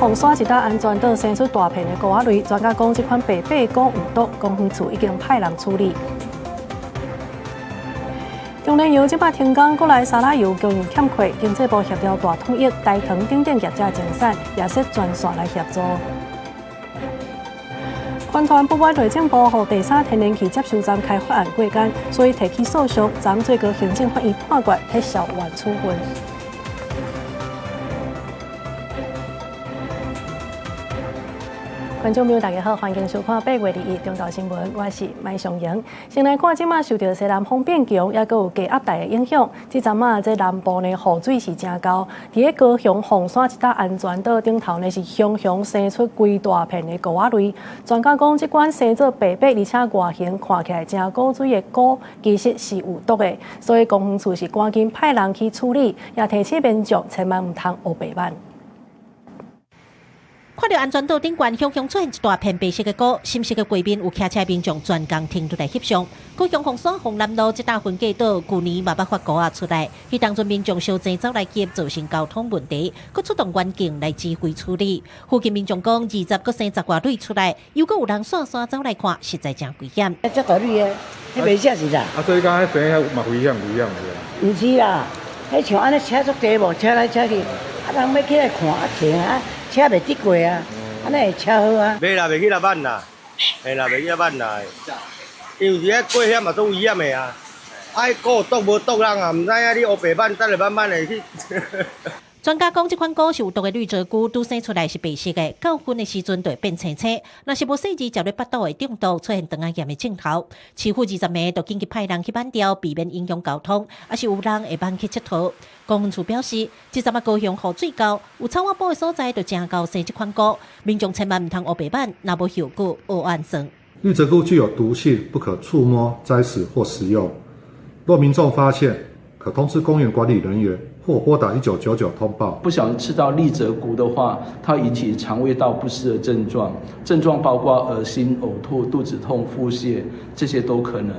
鳳山一搭安全島生出大片的菇仔類，專家講這款白白菇有毒，公園處已經派人處理。中煉油這擺停工，國內沙拉油供應欠缺，經濟部協調大統一、台糖等等業者精選，也設專線來協助。環團不滿內政部予第三天然氣接收站開發案過關，所以提起訴訟，昨最高行政法院判決撤銷原處分。觀眾朋友，大家好，歡迎收看8月21中晝新聞，我是麥尚瑩。先來看，這馬受著西南風變強，抑閣有低壓帶的影響，這陣仔這南部呢雨水是誠厚。佇咧高雄鳳山一搭安全島頂頭呢，是雄雄生出規大片的菇仔類。專家講，這款生做白白而且外形看起來誠古錐的菇，其實是有毒的，所以公園處是趕緊派人去處理，也提醒民眾千萬毋通烏白挽。看著安全島頂懸，雄雄出現一大片白色的菇，深色的畫面有騎車民眾專工停落來翕相。高雄鳳山鳳南路這搭分隔島，舊年嘛捌發菇仔出來，彼當陣民眾相爭走來急，造成交通問題，閣出動員警來指揮處理。附近民眾講，20閣生十外蕊出來，如果有人散散走來看，實在誠危險。這大蕊的，彼袂食是啥？啊，所以講彼生嘛危險，危險是毋是啦，彼像按呢車足濟無，車來車去，啊人欲起來看啊停啊。車袂得過啊，按呢會車禍啊。袂啦，袂去來挽啦，嘿啦，袂去來挽啦。因為遐過遐嘛足危險的啊，啊，菇毒無毒人也毋知影，你烏白挽，等下慢慢會去。專家講，這款菇是有毒的綠澤菇，拄生出來是白色的，到熏的時陣就會變青青。若是無細緻，食入腹肚會中毒，出現腸仔炎的症頭。市府20暝就緊急派人去挽掉，避免影響交通，抑是有人會挽去𨑨迌。公園處表示，這陣仔高雄雨水厚，有草仔埔的所在就誠𠢕生這款菇，民眾千萬毋通烏白挽，若無後果學按算。綠澤菇具有毒性，不可觸摸、摘食或食用。若民眾發現，可通知公園管理人員或撥打1999通報。不小心吃到綠澤菇的話，它引起腸胃道不適的症狀，症狀包括噁心、嘔吐、肚子痛、腹瀉，這些都可能。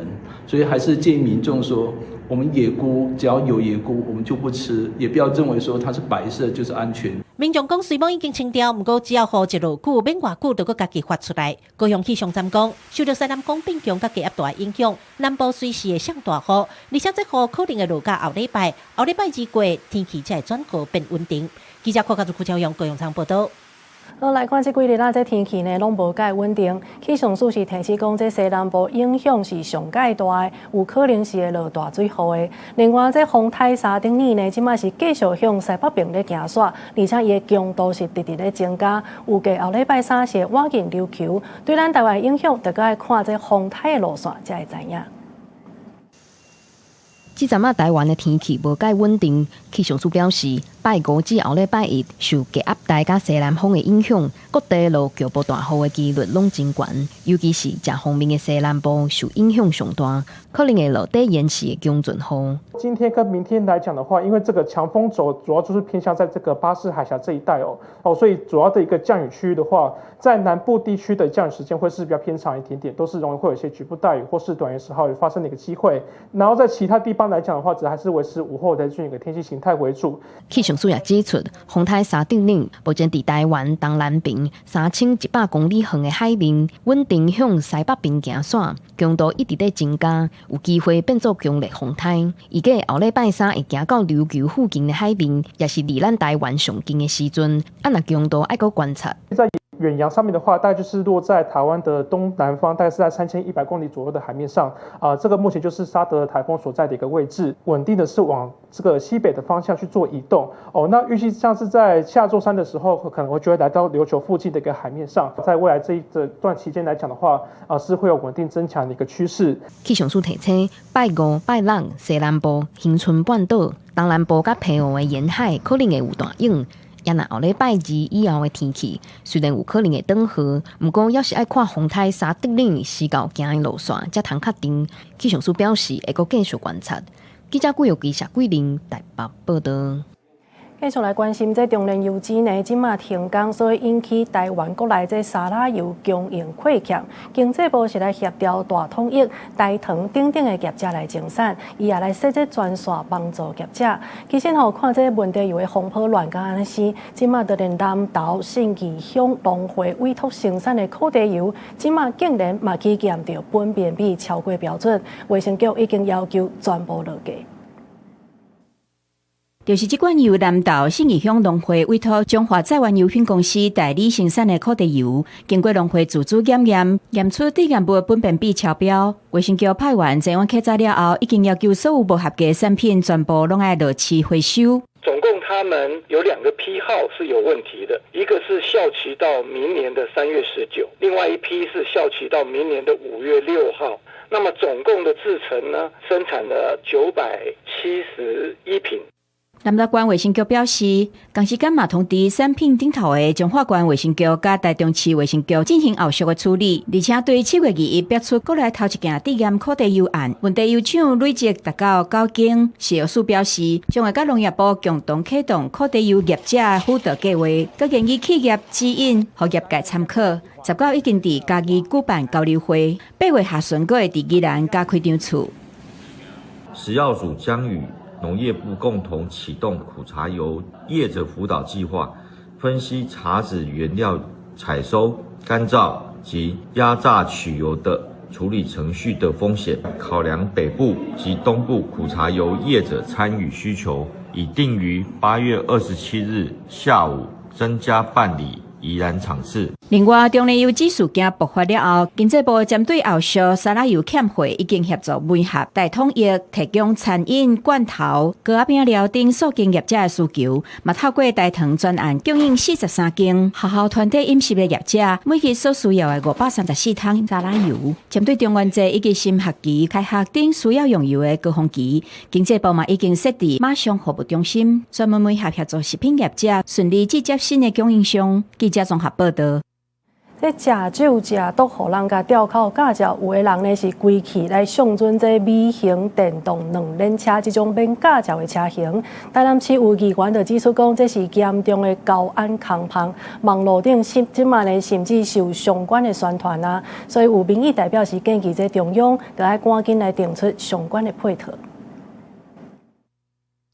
所以還是建議民眾說，我們野菇只要有野菇，我們就不吃，也不要認為說它是白色就是安全。民眾講，雖罔已經清掉，毋過只要雨一落久，免偌久就閣家己發出來。高雄氣象站講，受著西南風變強佮低壓帶影響，南部隨時會上大雨，而且這雨可能會落到後禮拜，後禮拜二過天氣才會轉好變穩定。記者郭家祖、郭朝陽高雄場報導。好，來看這幾日啊，這天氣呢，攏無蓋穩定。氣象署是提醒講，這西南部影響是上蓋大的，有可能是會落大水雨的。另外，這風颱沙丁魚呢，這擺是繼續向西北爿咧行徙，而且伊的強度是直直咧增加。預計後禮拜三是會倚近琉球，對咱台灣影響，就閣愛看這風颱的路線才會知影。這陣仔台灣的天氣無蓋穩定，氣象署表示，拜五至後禮拜一受低壓帶佮西南風的影響，各地落局部大雨的幾率攏真懸，尤其是遮方面的西南部受影響上大，可能會落短延時的強陣雨。今天跟明天來講的話，因為這個強風軸主要就是偏向在這個巴士海峽這一帶哦，所以主要的一個降雨區域的話，在南部地區的降雨時間會是比較偏長一點點，都是容易會有一些局部大雨或是短延時豪雨發生的一個機會。然後在其他地方來講的話，則還是維持午後的這個天氣形態為主。氣象署也指出，風颱沙丁魚目前佇台灣東南爿3100公里遠的海面，穩定向西北爿行徙，強度一直咧增加，有機會變做強烈風颱。預計後禮拜三會行到琉球附近的海面，也是離咱台灣上近的時陣。啊，若強度愛閣觀察。在遠洋上面的話，大概就是落在台灣的東南方，大概是在3100公里左右的海面上。啊，這個目前就是沙德颱風所在的一個位置，穩定的是往這個西北的方向去做移動。哦，那預計像是在下週三的時候，可能會就會來到琉球附近的一個海面上。在未來這一這段期間來講的話，啊，是會有穩定增強的一個趨勢。氣象署提醒，拜五、拜六西南部、恆春半島、東南部佮澎湖的沿海可能會有大湧。也若後禮拜二以後的天氣，雖然有可能會轉雨，毋過猶是愛看風颱沙德嶺時到行的路線，才通確定。氣象署表示會閣繼續觀察。記者郭玉記、謝桂玲台北報導。繼續來關心這中煉油脂呢，這馬停工，所以引起台灣國內這沙拉油供應虧欠。經濟部是來協調大統益、台糖等等的業者來增產，伊也來設這專線幫助業者。其實吼，看這問題油的風波亂甲按呢生，這馬就連南投信義鄉農會委託生產的苦茶油，這馬竟然嘛去驗著苯便比超過標準，衛生局已經要求全部落架。就是這款由南投信義鄉農會委託中華載源油品公司代理生產的苦茶油，經過農會自主檢驗，驗出致癌物苯便比超標。衛生局派員前往檢查了後，已經要求所有無合格產品全部攏愛落市回收。總共他們有兩個批號是有問題的，一個是效期到明年的3月19，另外一批是效期到明年的5月6號。那麼總共的製程呢，生產了971瓶。南投縣衛生局表示，同時間嘛通知產品頂頭的彰化縣衛生局佮台中市衛生局進行後續的處理，而且對7月21爆出國內頭一件致癌苦茶油案，問題油廠累積達到九間。食藥署表示，將會佮農業部共同啟動苦茶油業者輔導計劃，閣建議企業指引，予業界參考。19已經佇嘉義舉辦交流會，8月下旬閣會佇宜蘭加開場次。食藥署將與農業部共同啟動苦茶油業者輔導計劃，分析茶籽原料採收、乾燥及壓榨取油的處理程序的風險，考量北部及東部苦茶油業者參與需求，已定於8月27日下午增加辦理宜蘭場次。另外，中煉油脂事件爆發了後，經濟部針對後續沙拉油欠貨，已經協助媒合大統益提供餐飲罐頭、糕仔餅料等塑間業者的需求，嘛透過台糖專案供應43間學校團體飲食的業者，每日所需要的534桶沙拉油。針對中元節以及新學期開學等需要用油的高峰期，經濟部嘛已經設置馬上服務中心，專門媒合協助食品業者順利接接新的供應商。記者綜合報道。這食酒食毒，予人共吊考駕照，有的人呢是規氣來相準這微型電動兩輪車這種免駕照的車型。台南市有議員就指出講，這是嚴重的交安空縫。網路頂甚這馬呢，甚至受相關的宣傳啊，所以有民意代表是建議這中央著愛趕緊來定出相關的配套。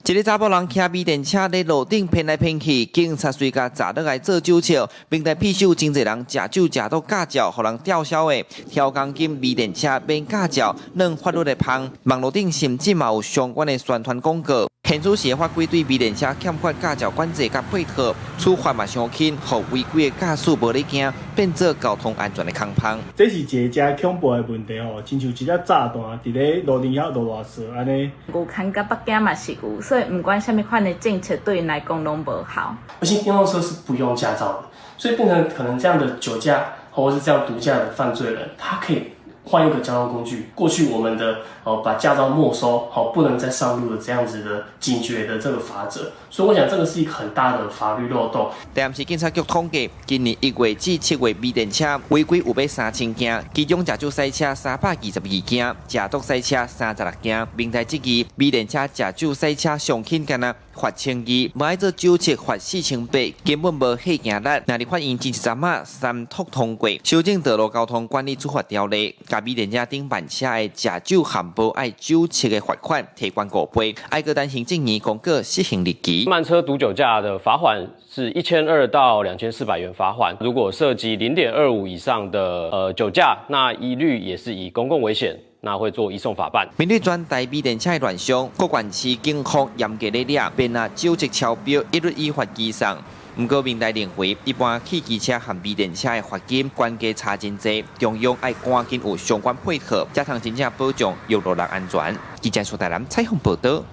一个查埔人騎微電車佇路頂騙來騙去，警察隨共閘落來做酒測，明代彼手真濟人食酒食到駕照，予人吊銷的，調鋼筋微電車免駕照，攏法律的縫。網路頂甚至嘛有相關的宣傳廣告。縣主席的法規對微電車欠缺駕照管制佮配套，處罰嘛傷輕，予違規的駕駛無咧驚，變做交通安全的空縫。這是一个誠恐怖的問題吼，親像一粒炸彈佇咧路頂遐囉囉嗦按呢。牛牽佮北京嘛是有，所以毋管啥物款的政策對𪜶來講攏無效。而且電動車是不用駕照的，所以變成可能這樣的酒駕或是這樣毒駕的犯罪人，他可以換一個交通工具。過去我們的哦把駕照沒收，好不能再上路的這樣子的警覺的這個罰則，所以我想這個是一個很大的法律漏洞。台南市警察局統計，今年1月至7月，微電車違規有欲3000件，其中食酒賽車322件，食毒賽車36件。明代質疑，微電車食酒賽車上輕干焦罰1200，無愛做酒測罰4800，根本無嚇驚力。若佇法院前一陣仔三讀通過，修正道路交通管理處罰條例，共微電車頂慢車的食酒含無愛酒測的罰款提懸五倍，愛閣等行政院公告施行日期。慢車毒酒駕的罰款是1200到2400元罰款，如果涉及0.25以上的酒駕，那一律也是以公共危險。那會做移送法辦。面對全台微電車的亂象，各縣市警方嚴格咧掠，便若酒測超標，一律依法移送。毋過民代認為，一般汽機車和微電車的罰金懸低差真濟，中央愛趕緊有相關配套，才通真正保障用路人安全。記者蘇台南採訪報導。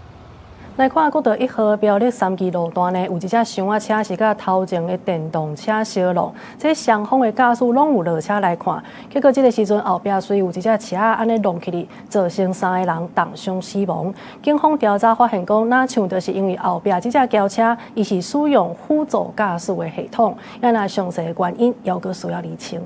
來看國道一號苗栗三期路段呢，有一隻箱仔車是佮頭前的電動車相挏，這雙方的駕駛攏有落車來看，結果這个時陣後壁隨有一隻車按呢挏起去，造成三个人重傷死亡。警方調查發現講，若像就是因為後壁這隻轎車，伊是使用輔助駕駛的系統，啊若詳細的原因，猶閣需要釐清。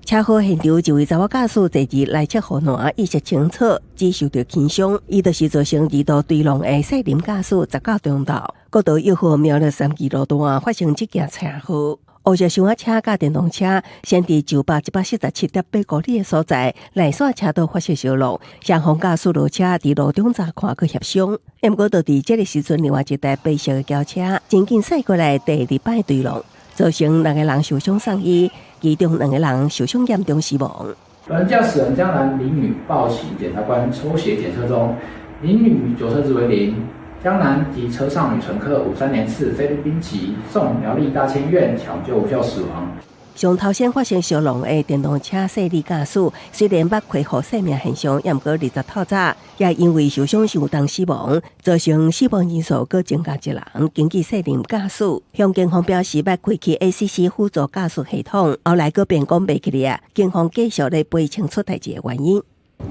車禍現場一位查某駕駛坐佇內側護欄，意識清楚，只受著輕傷。伊就是造成二度墜浪的細林駕駛，19中晝，國道1號苗栗三期路段發生這件車禍。烏色小車佮電動車，先佇947.8公里的所在，內線車道發生相挵，雙方駕駛落車佇路中查看去協商。毋過，就佇這个時陣，另外一台白色的轎車真緊駛過來，第二擺墜浪，造成兩個人受傷送醫，其中兩個人受傷嚴重死亡。本駕駛人江南林女報請檢察官抽血檢測中，林女酒測值為零。江南及車上女乘客53年次菲律賓籍，送苗栗大千院搶救無效死亡。上頭先發生相挵的電動車細膩駕駛，雖然捌恢復生命現象，毋過20透早也因為受傷受重死亡，造成死亡人數閣增加一人。根據細林駕駛向警方表示，捌開啟 ACC 輔助駕駛系統，後來閣變講袂記得啊。警方繼續咧厘清出代誌的原因。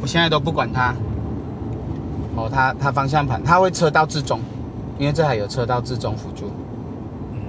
我現在都不管他。哦，他方向盤，他會車道置中，因為這台有車道置中輔助。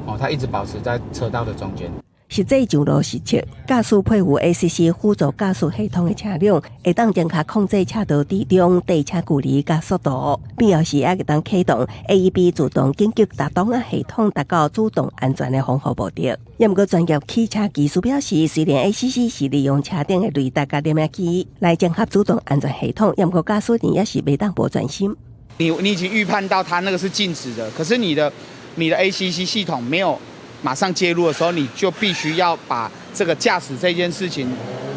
哦，他一直保持在車道的中間。實際上路實測，駕駛配有 ACC 輔助駕駛系統的車輛，會當正確控制車道置中、地車距離佮速度，必要時也會當啟動 AEB 自動緊急打擋仔系統，達到主動安全的防護目的。毋過專業汽車技師表示，雖然 ACC 是利用車頂的雷達佮攝影機來整合主動安全系統，毋過駕駛人也是袂當無專心。你已經預判到它那個是靜止的，可是你的 ACC 系統沒有馬上介入的時候，你就必須要把這個駕駛這件事情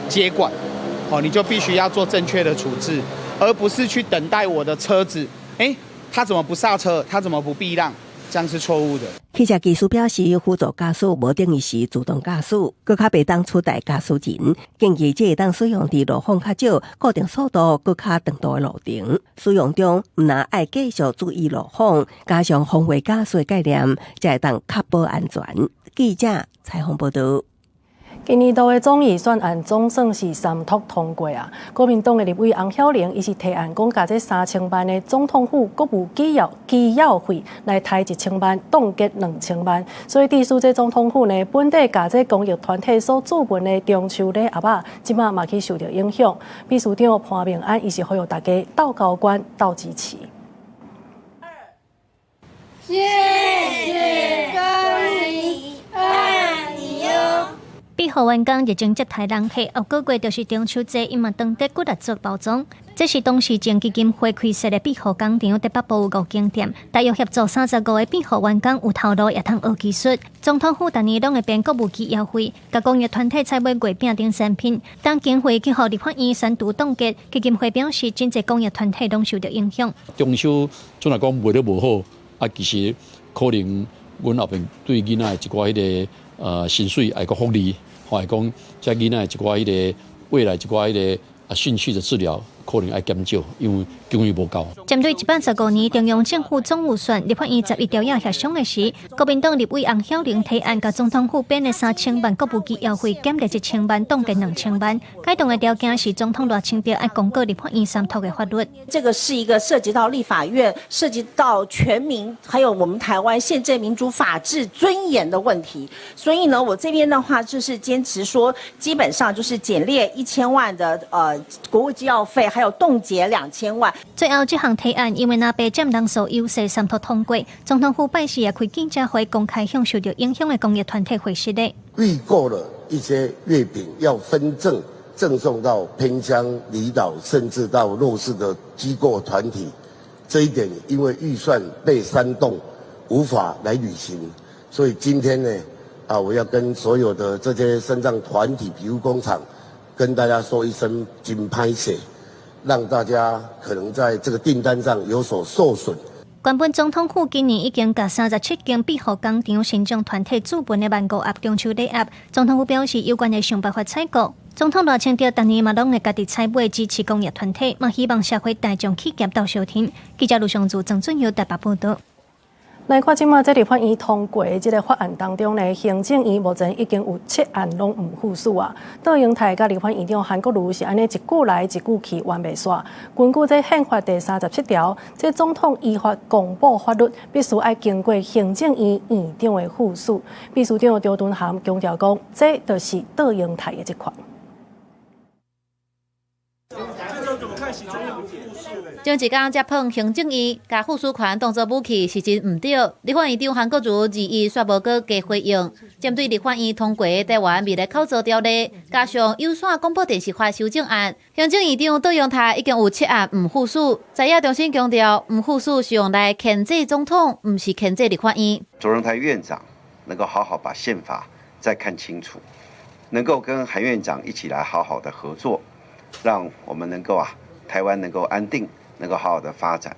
接管，哦，你就必須要做正確的處置，而不是去等待我的車子，欸，他怎麼不剎車？他怎麼不避讓？這樣是錯誤的。汽車技師表示，輔助駕駛無等於是自動駕駛，閣較袂當取代駕駛人。建議這會當使用佇路況較少、固定速度閣較長途的路程。使用中毋但愛繼續注意路況，加上防衛駕駛的概念，才會當確保安全。記者採訪報導。今年度的總預算案總算是三讀通過啊！國民黨的立委洪曉玲，伊是提案講，共這3000萬的總統府國務機要費來刣1000萬，凍結2000萬。所以，致使這總統府呢，本底共這公益團體所注文的中秋禮盒仔，這馬嘛去受著影響。秘書長潘孟安，伊是呼籲大家鬥交關、鬥支持。謝謝光臨，愛你喲。庇護員工熱情接待人客，後個月就是中秋節，𪜶嘛當地骨力做包裝。這是董氏症基金會開設的庇護工廠，佇北部有五間店，大約協助35個庇護員工有頭路，也通學技術。總統府逐年攏會編國務機要費，共公益團體採買月餅等產品。當經費去予立法院三讀凍結，基金會表示，真濟公益團體攏受著影響。中秋總來講賣得無好，啊，其實可能阮後邊對囡仔的一寡彼个薪水愛閣福利，或者講這囡仔的一寡彼個未來一寡彼個興趣的治療，可能愛減少，因為經費無夠。針對115年中央政府總預算，立法院11條也協商的時，國民黨立委洪曉玲提案，共總統府編的3000萬國務機要費減了1000萬，凍結2000萬。解凍的條件是總統賴清德愛公告立法院三讀的法律。這個是一個涉及到立法院、涉及到全民，還有我們台灣憲政民主法治尊嚴的問題。所以呢，我這邊的話就是堅持說，基本上就是減列1000萬的國務機要費，還有凍結2000萬。最後這項提案因為藍白佔人數優勢三讀通過，總統府拜四也開記者會公開向受著影響的公益團體回釋的。預購了一些月餅要分贈贈送到偏鄉離島，甚至到弱勢的機構團體，這一點因為預算被刪凍，無法來履行，所以今天呢，啊，我要跟所有的這些身障團體、庇護工廠，跟大家說一聲真歹勢，讓大家可能在這個訂單上有所受損。原本總統府今年已經共37間庇護工廠、身障團體注文的15,000盒中秋禮盒，總統府表示有關會想辦法採購。總統賴清德逐年嘛攏會家己採買支持公益團體，嘛希望社會大眾企業鬥相挺。記者盧尚柱、曾俊佑台北報導。來看這馬這立法院通過的這个法案當中呢，行政院目前已經有七案攏毋副署啊。卓榮泰佮立法院長韓國瑜是按呢一句來一句去，冤袂煞。根據這憲法第37條，這總統依法公布法律，必須愛經過行政院院長的副署。秘書長張惇涵強調講，這就是卓榮泰的職權。前一工才碰行政院，共副署權當作武器是真毋對。立法院長韓國瑜21煞無閣加回應，針對立法院通過台灣未來口座條例，加上有線廣播電視法修正案，行政院長卓榮泰已經有七案毋副署。在野中心強調，毋副署是用來牽制總統，毋是牽制立法院。卓榮泰院長能夠好好把憲法再看清楚，能夠跟韓院長一起來好好的合作，讓我們能夠啊，台灣能夠安定，能夠好好的發展，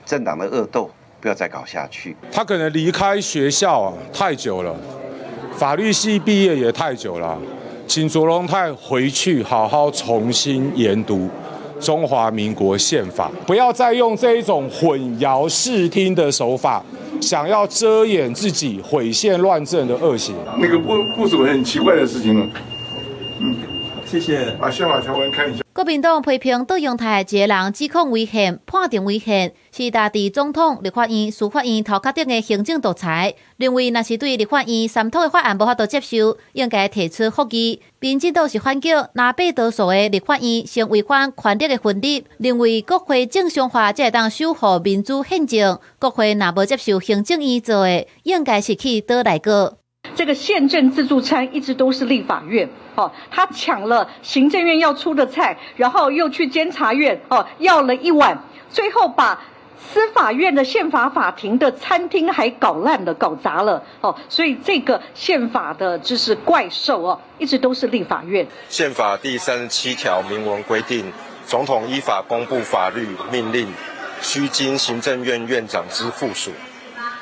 政黨的惡鬥不要再搞下去。他可能離開學校啊太久了，法律系畢業也太久了，請卓榮泰回去好好重新研讀中華民國憲法，不要再用這一種混淆視聽的手法，想要遮掩自己毀憲亂政的惡行。那個不是很奇怪的事情了。嗯，謝謝。把憲法條文看一下。國民黨批評卓榮泰一個人指控違憲、判定違憲，是搭佇總統、立法院、司法院頭殼頂的行政獨裁。認為若是對立法院三通的法案無法度接受，應該提出覆議。民進黨是反擊拿八多數的立法院先違反權力的分立，認為國會正常化才會當守護民主憲政。國會若無接受行政院做的，應該是去倒來過。這個憲政自助餐一直都是立法院，哦，他搶了行政院要出的菜，然後又去監察院，哦，要了一碗，最後把司法院的憲法法庭的餐廳還搞爛了、搞砸了，哦，所以這個憲法的就是怪獸哦，一直都是立法院。憲法第37條明文規定，總統依法公布法律命令，須經行政院院長之副署，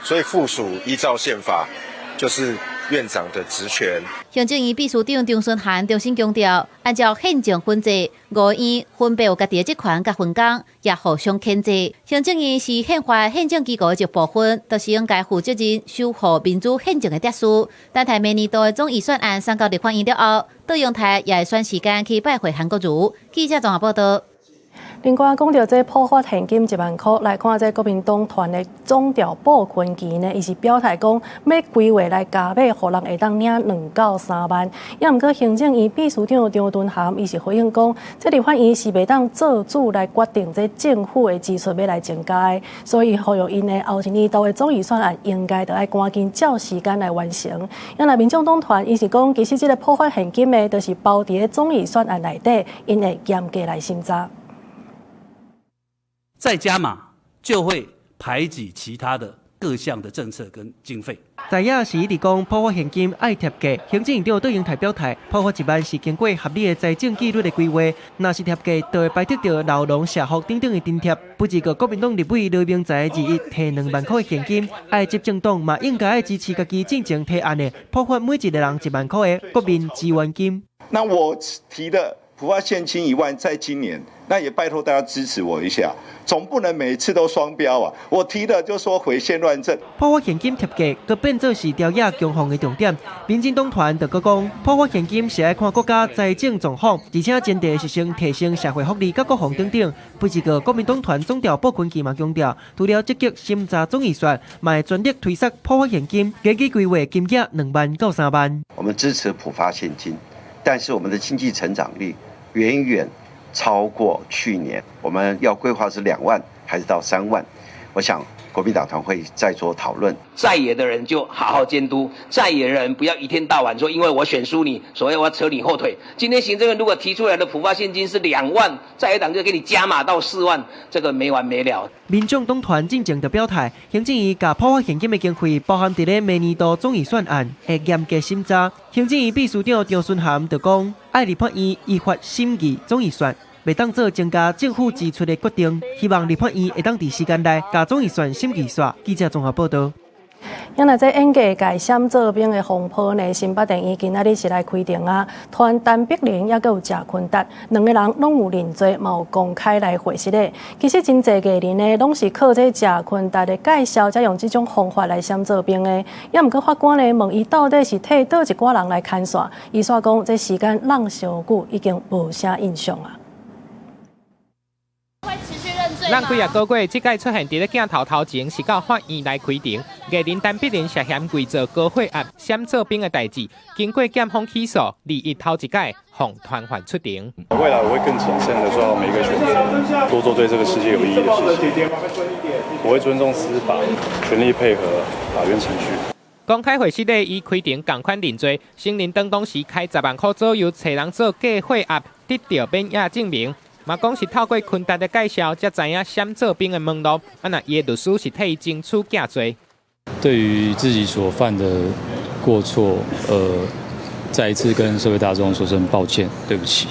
所以副署依照憲法就是院長的職權。行政院秘書長張惇涵重新強調，按照憲政分制，五院分別有家己的職權佮分工，也互相牽制。行政院是憲法憲政機構的一部分，就是應該負責任守護民主憲政的秩序。等待明年度的總預算案送到立法院了後，卓榮泰也會選時間去拜會韓國瑜。記者綜合報道。另外，講到這普發現金1萬箍，來看這國民黨團的總召布坤琪呢，伊是表態講欲規劃來加碼，予人會當領2到3萬。也毋過行政院秘書長張惇涵伊是回應講，這立法院是袂當做主來決定這政府的支出欲來增加的，所以呼籲𪜶的後一年度的總預算案應該著愛趕緊照時間來完成。啊若民眾黨團伊是講，其實這個普發現金的，就是包佇咧總預算案內底，𪜶會嚴格來審查。再加碼就會排擠其他的各項的政策跟經費。在野是一直講普發現金愛貼價，行政院長卓榮泰表態，普發1萬是經過合理的財政紀律的規劃，若是貼價，就會排斥著老農社福等等的津貼。不過國民黨立委羅明才21提2萬箍的現金，愛執政黨嘛應該愛支持家己進前提案的普發每一個人1萬箍的國民支援金。那我提的普發現金1萬，在今年，那也拜託大家支持我一下，總不能每次都雙標啊！我提的就說毀憲亂政。普發現金貼價，閣變做是朝野攻防的重點。民進黨團就閣講，普發現金是愛看國家財政狀況，而且前提是先提升社會福利佮國防等等。不過國民黨團總召布坤琪嘛強調，除了積極審查總預算，嘛會全力推捒普發現金，加計規劃金額2萬到3萬。我們支持普發現金，但是我們的經濟成長率遠遠超過去年，我們要規劃是2萬還是到3萬？我想國民黨團會再做討論。在野的人就好好監督，在野人不要一天到晚說因為我選輸你，所以我要扯你後腿。今天行政院如果提出來的普發現金是2萬，在野黨就給你加碼到4萬，這個沒完沒了。民眾黨團進前就表態，行政院共普發現金的經費包含佇咧明年度總預算案，會嚴格審查。行政院秘書長張惇涵就講，愛立法院依法審議總預算，袂當做增加政府支出的決定，希望立法院會當佇時間內共總預算審議煞。記者綜合報道。因為這演藝界閃做兵的風波呢，新北電院今仔日是來開庭啊，傳陳碧玲抑閣有謝坤達兩个人攏有認罪，嘛有公開來回釋的。其實真濟藝人呢，攏是靠這謝坤達的介紹，才用這種方法來閃做兵的。也毋過法官呢問伊到底是替佗一寡人來牽線，伊煞講這時間挵傷久，已經無啥印象啊。咱幾仔個月，這擺出現佇咧鏡頭頭前，是到法院來開庭。藝人陳柏霖涉嫌偽造高血壓、閃做兵的代誌，經過檢方起訴，21頭一擺予傳喚出庭。未來我會更謹慎的做好每一個選擇，多做對這個世界有意義的事情。我會尊重司法，全力配合法院程序。公開會室內，伊開庭仝款認罪，承認當時開10萬箍左右，揣人做假血壓，得著免疫證明。嘛講是透過坤達的介紹，才知影閃做兵的門路。啊，若伊的律師是替伊爭取假罪。對於自己所犯的過錯，再一次跟社會大眾說聲抱歉，對不起。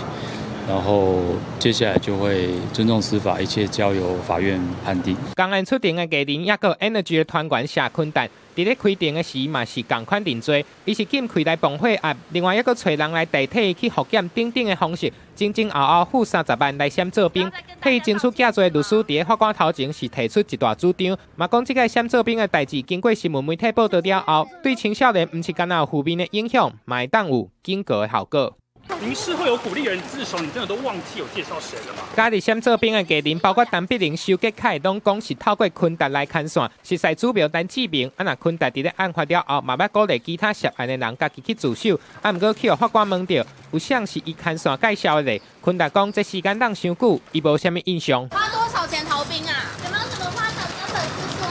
然後接下來就會尊重司法，一切交由法院判定。仝款出庭的藝人，抑閣 Energy 的團員謝坤達，佇咧開庭的時嘛是仝款認罪，伊是禁開來磅血壓，另外抑閣揣人來代替伊去複檢等等的方式，前前後後付30萬來閃做兵。替伊爭取假罪的律師佇咧法官頭前是提出一大主張，嘛講這個閃做兵的代誌經過新聞媒體報導了後，對青少年毋是干焦有負面的影響，嘛會當有警告的效果。您是會有鼓勵人自首，你真的都忘記有介紹誰了嗎？加入閃做兵的藝人，包括陳柏霖、修杰楷，攏講是透過坤達來牽線，實在主謀陳志明。啊，若坤達佇咧案發了後，嘛捌鼓勵其他涉案的人家己去自首。啊，毋過去予法官問著，有啥是伊牽線介紹的咧？坤達講這時間當傷久，伊無啥物印象。花多少錢逃兵啊？有沒有什麼話想跟粉絲說？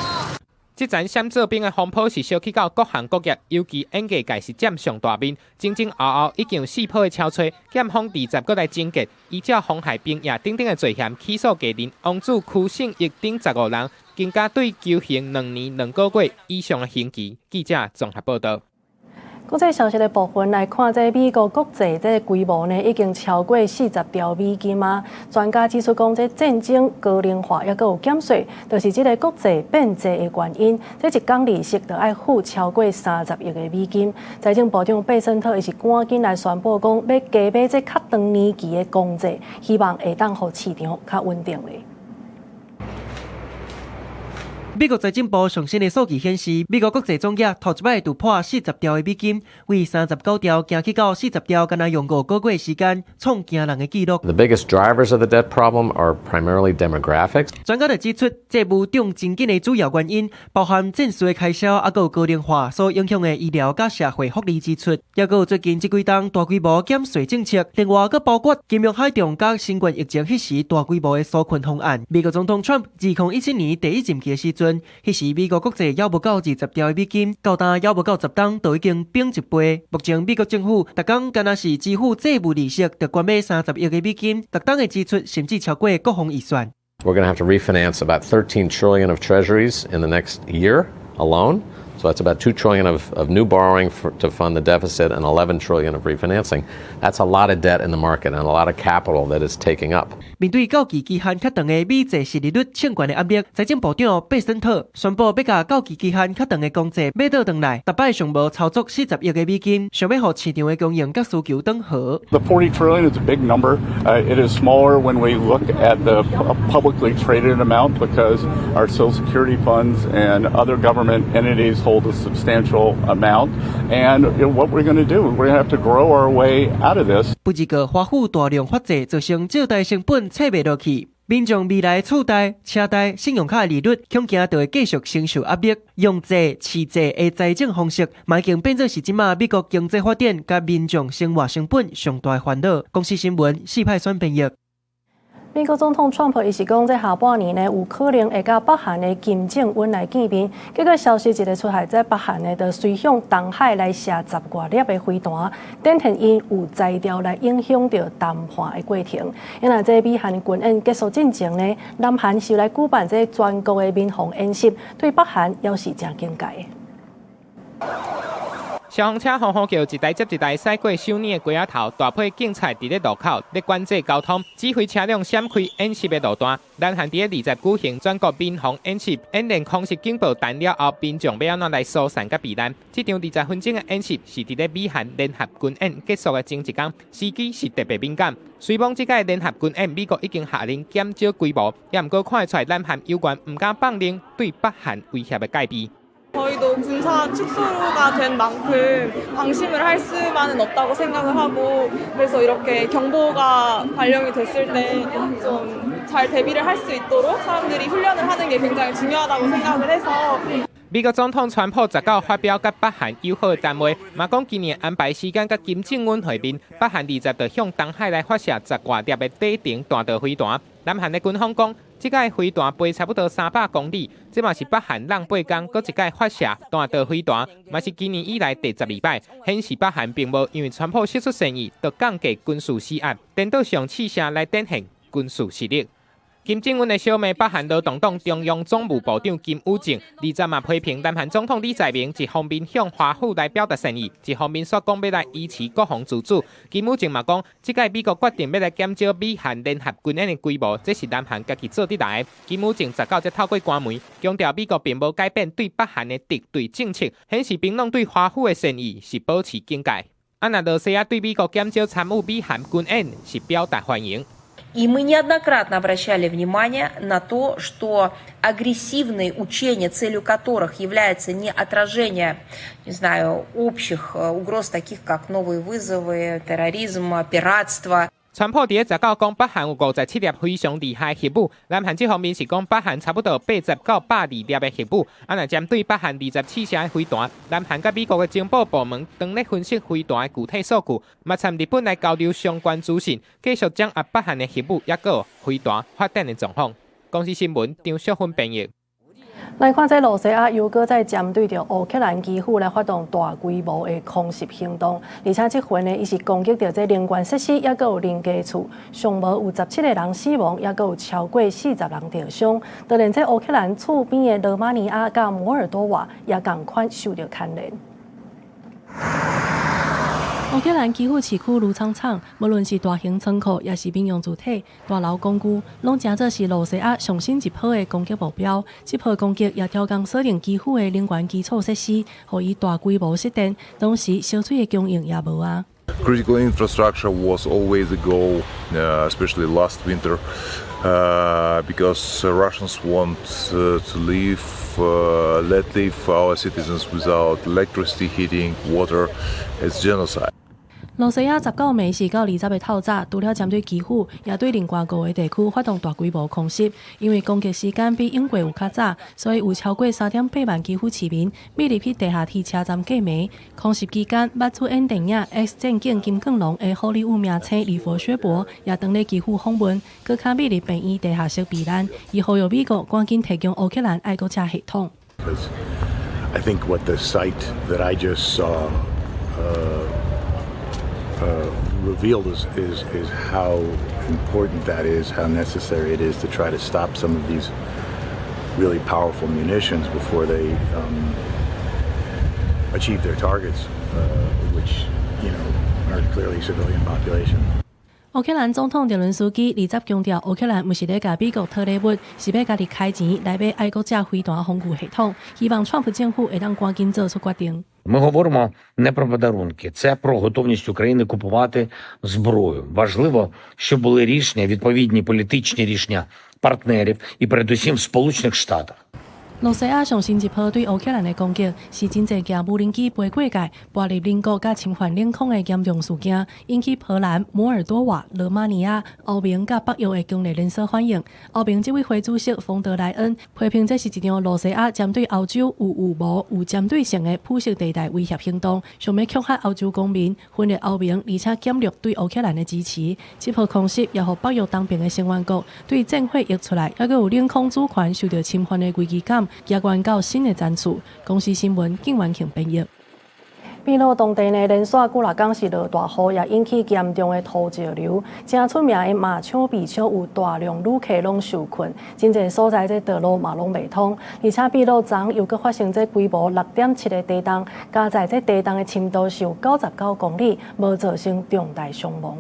這陣閃做兵的風波是燒起到各行各業，尤其演藝界是佔上大面。前前後後已經有四波的超催，檢方20閣來偵結，依照妨害兵役等等的罪嫌起訴藝人王子、柯勝益等15人，增加對求刑2年2個月以上的刑期。記者綜合報導。國際消息的部分來看，這美國國債這個規模呢，已經超過40兆美金啊。專家指出講，這戰爭高齡化抑閣有減稅，就是這個國債變濟的原因。這一工利息就愛付超過30億的美金。財政部長貝森特伊是趕緊來宣布講，欲加買這較長年期的公債，希望會當予市場較穩定咧。美國財政部上新的數據顯示，美國國債總額頭一擺突破40兆的美金，為39兆行去到40兆，干焦用5個月時間創驚人的紀錄。 The biggest drivers of the debt problem are primarily demographics. 專家就指出，債務漲真緊的主要原因，包含戰事的開銷，抑閣有高齡化所影響的醫療佮社會福利支出，抑閣有最近這幾冬大規模減稅政策，另外閣包括金融海動佮新冠疫情彼時大規模的紓困方案。美國總統川普2017年第一任期的時陣，彼時美國國債猶無到20兆的美金，到今猶無到10冬，就已經變一倍。目前美國政府逐工干焦是支付債務利息，就懸欲30億的美金，逐冬的支出甚至超過國防預算。 We're going to have to refinance about 13 trillion of treasuries in the next year alone. So that's about 2 trillion of new borrowing to fund the deficit and 11 trillion of refinancing. That's a lot of debt in the market and a lot of capital that is taking up. 面對到期期限較長的美債殖利率衝懸的壓力，財政部長貝森特宣布欲共到期期限較長的公債買倒轉來，逐擺上無操作40億的美金，想欲予市場的供應佮需求轉和。 The 40 trillion is a big number. It is smaller when we look at the publicly traded amount because our Social Security funds and other government entities hold a substantial amount. And what we're going to do, we're going to have to grow our way out of this. 不這個華府大量發債，造成借貸成本切袂落去，民眾未來厝貸、車貸、信用卡的利率，恐驚就會繼續承受壓力。用債飼債的財政方式，嘛已經變做是這馬美國經濟發展佮民眾生活成本上大的煩惱。公視新聞四派選編譯。美國總統川普伊是講，這下半年呢有可能會佮北韓的金正恩來見面。結果消息一个出來，這北韓呢就隨向東海來射10外粒的飛彈，展現𪜶有才調來影響著談判的過程。因為這美韓軍演結束進前呢，南韓是來舉辦這全國的民防演習，對北韓猶是誠警戒。消防車呼呼叫，一台接一台駛過首爾的街仔頭，大批警察佇咧路口咧管制交通，指揮車輛閃開演習的路段。南韓佇咧20舉行全國民防演習，演練空襲警報彈了後，民眾欲按怎來疏散佮避難？這場20分鐘的演習是佇咧美韓聯合軍演結束的前一工，時機是特別敏感。雖罔這擺聯合軍演，美國已經下令減少規模，也毋過看會出來南韓猶原毋敢放任對北韓威脅的戒備。 저희도 군사 축소가 된 만큼 방심을 할 수만은 없다고 생각을 하고 그래서 이렇게 경보가 발령이 됐을 때 좀 잘 대비를 할 수 있도록 사람들이 훈련을 하는 게 굉장히 중요하다고 생각을 해서. 美國總統川普19發表佮北韓友好的談話，嘛講今年安排時間佮金正恩會面。北韓20就向東海來發射十外粒的短程彈道飛彈。南韓的軍方講，這擺飛彈飛差不多300公里，這嘛是北韓挵8工閣一擺發射彈道飛彈，嘛是今年以來第12擺，顯示北韓並無因為川普釋出善意，就降低軍事施壓，顛倒上試射來展現軍事實力。金正恩的小妹北韓勞動黨中央總務部長金與正，二十嘛批評南韓總統李在明一方面向華府來表達善意，一方面煞講欲來維持國防自主。金與正嘛講，這擺美國決定欲來減少美韓聯合軍演的規模，這是南韓家己做得來的。金與正19則透過官媒強調，美國並無改變對北韓的敵對政策，顯示平壤對華府的善意是保持警戒。啊，若羅西亞對美國減少參與美韓軍演是表達歡迎。 И мы неоднократно обращали внимание на то, что агрессивные учения, целью которых является не отражение, не знаю, общих угроз, таких как новые вызовы, терроризм, пиратство. 川普佇咧19講北韓有57粒非常厲害核武，南韓這方面是講北韓差不多80到120粒的核武。啊，若針對北韓20試射的飛彈，南韓佮美國的情報部門當咧分析飛彈的具體數據，嘛參日本來交流相關資訊，繼續掌握北韓的核武抑閣飛彈發展的狀況。公視新聞張淑芬編譯。來看這羅西亞又閣再針對著烏克蘭基輔來發動大規模的空襲行動，而且這回呢，伊是攻擊著這能源設施，抑閣有人家厝，上無有17個人死亡，抑閣有超過40人著傷。當然，這烏克蘭厝邊的羅馬尼亞佮摩爾多瓦也仝款受著牽連。烏克蘭基輔市區盧倉廠，無論是大型倉庫，抑是民用住宅、大樓公寓，攏成做是羅西亞上新一波的攻擊目標。這波攻擊也刁工鎖定基輔的能源基礎設施，予伊大規模失電，同時燒水的供應也無啊。 Critical infrastructure was always a goal, especially last winter, because Russians want to let live our citizens without electricity, heating, water. It's genocide. 羅西亞19暝時到20的透早，除了針對基輔，也對另外五個地區發動大規模空襲。因為攻擊時間比往過有較早，所以有超過3.8萬基輔市民密入去地下鐵車站過暝。空襲期間，捌出演電影《X 戰警：金剛狼》的好萊塢明星李佛薛伯也當咧基輔訪問，閣較密入病院地下室避難。伊呼籲美國趕緊提供烏克蘭愛國者系統。 I think what the sight that I just saw revealed is how important that is, how necessary it is to try to stop some of these really powerful munitions before they achieve their targets, which are clearly civilian population. 烏克蘭總統澤倫斯基二十強調，烏克蘭毋是咧共美國討禮物，是欲家己開錢來買愛國者飛彈防禦系統，希望川普政府會當趕緊做出決定。 Ми говоримо не про подарунки, це про готовність України купувати зброю. Важливо, щоб були рішення, відповідні політичні рішення партнерів і передусім в Сполучених Штатах. 羅西亞上新一波對烏克蘭的攻擊，是真濟架無人機飛過界，跋入鄰國佮侵犯領空的嚴重事件，引起波蘭、摩爾多瓦、羅馬尼亞、歐盟佮北約的強烈連鎖反應。歐盟執委會主席馮德萊恩批評這是一場羅西亞針對歐洲有預謀、有針對性的灰色地帶威脅行動，想欲恐嚇歐洲公民，分裂歐盟，而且減弱對烏克蘭的支持。這波空襲也予北約東邊的成員國對戰火溢出來，抑閣有領空主權受著侵犯的危機感。加懸到新的層次。公視新聞景元慶編譯。秘魯當地呢，連續幾若工是落大雨，也引起嚴重的土石流。誠出名的馬丘比丘有大量旅客攏受困，真濟所在這道路嘛攏袂通。而且秘魯昨又閣發生這規模6.7的地動，加在這地動的深度是有99公里，無造成重大傷亡。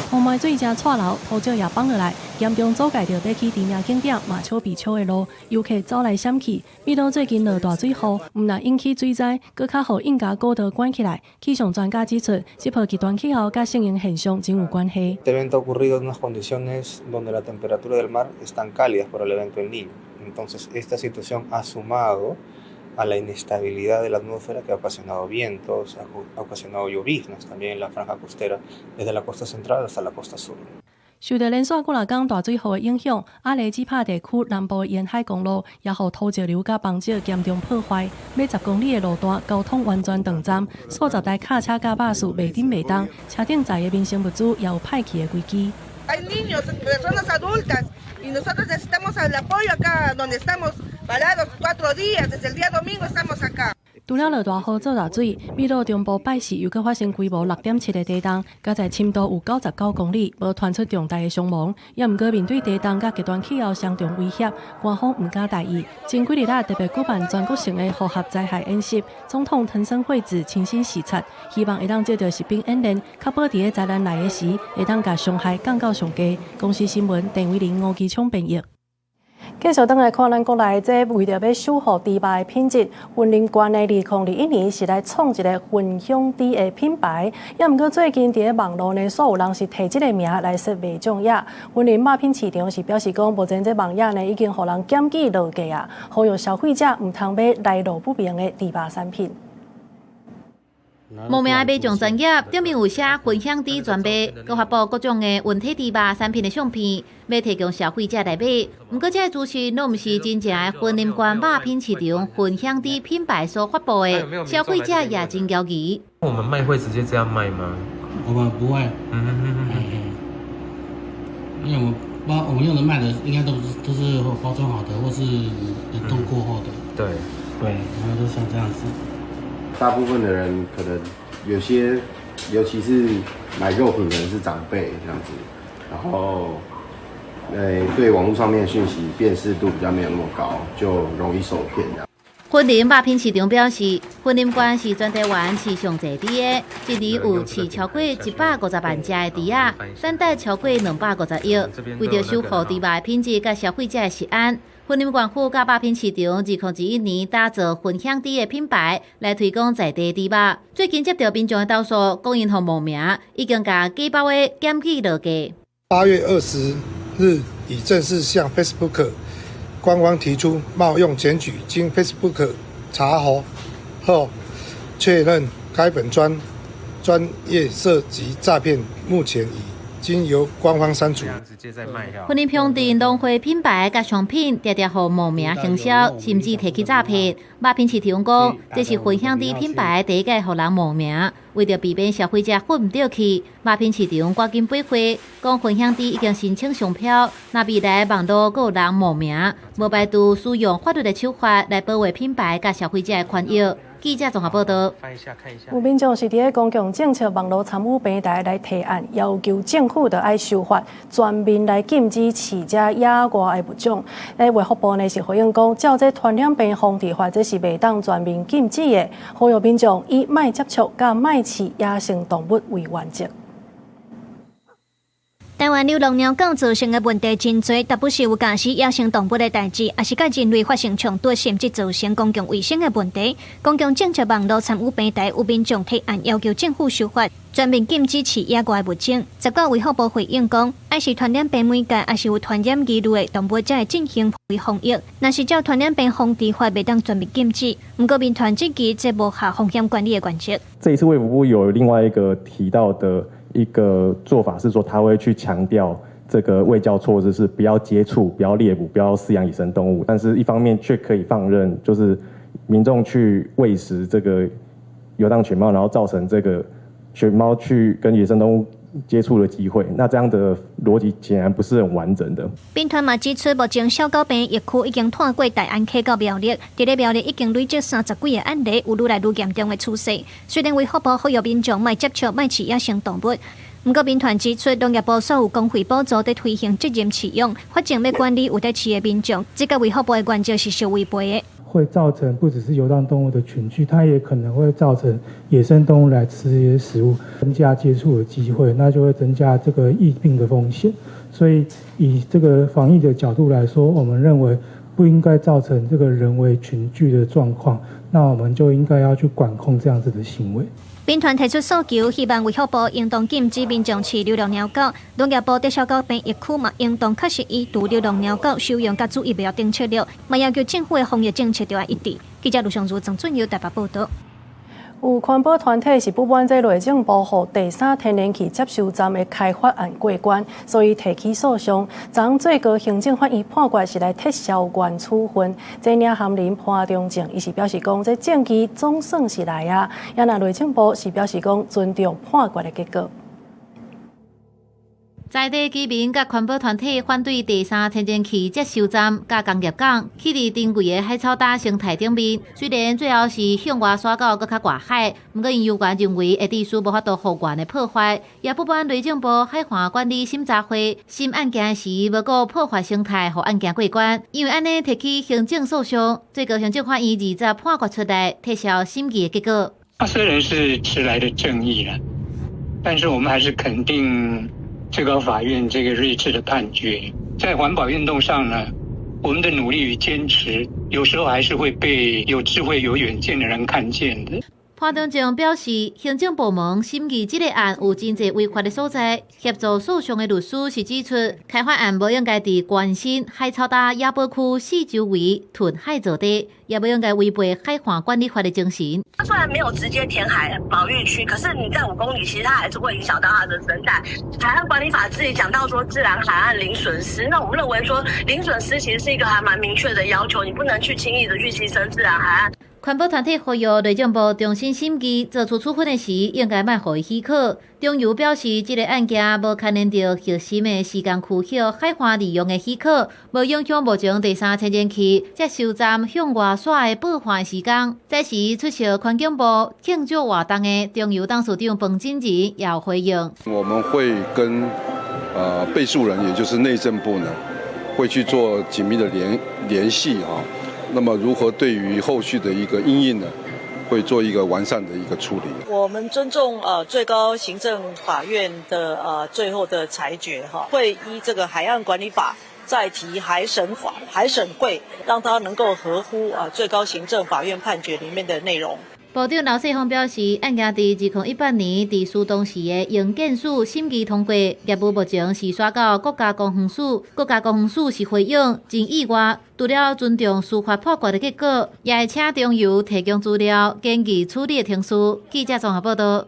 洪水水正掣流，土石也崩落來，嚴重阻礙著欲去知名景點馬丘比丘的路，遊客走來閃去。秘魯最近落大水雨，毋但引起水災，閣較予印加古道關起來。氣象專家指出，這波極端氣候佮聖嬰現象真有關係。 Este evento ha ocurrido en unas condiciones donde la temperatura del mar están cálidas por el evento El Niño. Entonces, esta situación ha sumado a la inestabilidad de la atmósfera que ha ocasionado vientos, ha ocasionado lloviznas también en la franja costera, desde la costa central hasta la costa sur. 受著連續幾若工大水雨的影響，阿雷基帕地區南部沿海公路也予土石流佮崩石嚴重破壞，欲10公里的路段交通完全斷站，數十台卡車佮巴士袂振袂動，車頂載的民生物資也有歹去的危機。 Hay niños, personas adultas, y nosotros necesitamos el apoyo acá donde estamos parados 4 días, desde el día domingo estamos acá. 除了落大雨做大水，秘魯中部拜四又閣發生規模6.7的地動，加在深度有99公里，無傳出重大的傷亡。也毋過面對地動佮極端氣候雙重威脅，官方毋敢大意。前幾日仔特別舉辦全國性的複合災害演習，總統藤森惠子親身視察，希望會當藉著實兵演練，確保佇咧災難來的時，會當共傷害降到上低。公視新聞鄧偉玲、吳基聰編譯。繼續轉來看咱國內，這為著欲守護豬肉的品質，雲林縣的2021年是來創一个雲香豬的品牌。也毋過最近佇咧網路呢，煞有人是提這个名來說賣種業。雲林肉品市場是表示講，目前這網頁呢已經予人檢舉落架啊，呼籲消費者毋通買來路不明的豬肉產品。無名的賣醬專頁頂面有寫雲香豬專賣，閣發布各種的溫體豬肉產品的相片，欲提供消費者來買。毋過，這个資訊攏毋是真正的雲林縣肉品市場雲香豬品牌所發布的，消費者也真猶疑。我們賣會直接這樣賣嗎？我們不會。因為我們包我們用的賣的應該都是包裝好的，或是冷凍過後的。對，然後都像這樣子。大部分的人可能有些，尤其是買肉品可能是長輩這樣子，然後，對網路上面訊息辨識度比較沒有那麼高，就容易受騙這樣。雲林肉品市場表示，雲林縣是全台灣飼上濟豬的，一年有飼超過150萬隻的豬仔，產值超過250億。為著守護豬肉的品質佮消費者的食安，雲林縣府佮肉品市場2021年打造雲香豬的品牌，來推廣在地豬肉。最近接著民眾的投訴，講𪜶予冒名，已經共假包的檢舉落架。8月20日已正式向 Facebook 官方提出冒用檢舉，經 Facebook 查核後確認該粉專專頁涉及詐騙，目前已經由官方刪除。雲林鄉鎮農會品牌佮商品，常常予冒名行銷，甚至提去詐騙。肉品市場講，這是雲香豬品牌第一擺予人冒名，為著避免消費者混毋著去，肉品市場趕緊回話，講雲香豬已經申請商標。若未來網路閣有人冒名，無排除使用法律的手法來保護品牌佮消費者的權益。記者綜合報道。有民眾是佇咧公共政策網路參與平台來提案，要求政府著愛修法，全面來禁止飼這野外的物種。咧衛福部呢是回應講，照這傳染病防治法，這是袂當全面禁止的，呼籲民眾以莫接觸佮莫飼野生動物為原則。台灣流浪貓狗造成的問題真濟，特別是有咬死野生動物的代誌，抑是佮人類發生衝突，甚至造成公共衛生的問題。公共政策網路參與平台有民眾提案，要求政府修法，全面禁止飼野外物種。19衛福部回應講，愛是傳染病媒介，抑是有傳染疑慮的動物，才會進行防疫。若是照傳染病防治法，袂當全面禁止。毋過民團質疑這無合風險管理的原則。這一次衛福部有另外一個提到的一個做法是說，他會去強調這個衛教措施是不要接觸、不要獵捕、不要飼養野生動物，但是一方面卻可以放任，就是民眾去餵食這個遊蕩犬貓，然後造成這個犬貓去跟野生動物接觸的機會，那這樣的邏輯顯然不是很完整的。民團嘛指出，目前小狗病疫區已經拖過大安溪到苗栗，佇咧苗栗已經累積30幾个案例，有愈來愈嚴重的趨勢。雖然衛福部呼籲民眾莫接觸、莫飼野生動物，毋過民團指出，農業部煞有公費補助佇推行責任飼養，法證欲管理有佇飼的民眾，這佮衛福部的原則是相違背的。會造成不只是遊蕩動物的群聚，它也可能會造成野生動物來吃這些食物，增加接觸的機會，那就會增加這個疫病的風險。所以以這個防疫的角度來說，我們認為不應該造成這個人為群聚的狀況，那我們就應該要去管控這樣子的行為。民團提出訴求，希望衛福部應當禁止民眾飼流浪貓狗。農業部對小狗病疫區嘛，應當確實移除流浪貓狗收容佮注疫苗等策略，嘛要求政府的防疫政策著愛一致。記者盧尚如、曾俊佑台北報導。有環保團體是不滿這內政部予第三天然氣接收站的開發案過關，所以提起訴訟。昨最高行政法院判決是來撤銷原處分。這領銜人潘忠政，伊是表示講，這證據總算是來啊。也若內政部是表示講尊重判決的結果。在地居民佮環保團體反對第三天然氣接收站佮工業港起佇珍貴的海草礁生態頂面，雖然最後是向外徙到閣較外海，毋過𪜶猶原認為會致使無法度復原的破壞，也不滿內政部海岸管理審查會審案件時無顧破壞生態，予案件過關，因為按呢提起行政訴訟，最高行政法院20判決出來，撤銷審議的結果。它雖然是遲來的正義啦，但是我們還是肯定最高法院這個睿智的判決。在環保運動上呢，我們的努力與堅持，有時候還是會被有智慧、有遠見的人看見的。潘忠政表示，行政部門審議這個案有真濟違法的所在。協助訴訟的律師是指出，開發案無應該佇關心海草礁野保區四周圍吞海造地，也無應該違背海岸管理法的精神。它雖然沒有直接填海保育區，可是你在5公里，其實它還是會影響到它的生態。海岸管理法自己講到說，自然海岸零損失，那我們認為說零損失其實是一個還蠻明確的要求，你不能去輕易的去犧牲自然海岸。環保團體呼籲內政部重新審議，做出處分的時，應該莫予伊許可。中油表示，這個案件無牽連著核心的時間區域海岸利用的許可，無影響目前第三天然氣接收站向外徙的報換時間。這時出席環境部慶祝活動的中油董事長彭錦仁也有回應：我們會跟被訴人，也就是內政部呢，會去做緊密的聯繫啊。那麼如何對於後續的一個因應呢，會做一個完善的一個處理。我們尊重最高行政法院的最後的裁決哈，會依這個海岸管理法再提海審法、海審會，讓它能夠合乎最高行政法院判決裡面的內容。部長劉世芳表示，案件佇2018年佇蘇東市的營建署審議通過，業務目前是徙到國家公園署，國家公園署是回應真意外，除了尊重司法判決的結果，也會請中油提供資料，簡易處理的程序。記者綜合報道。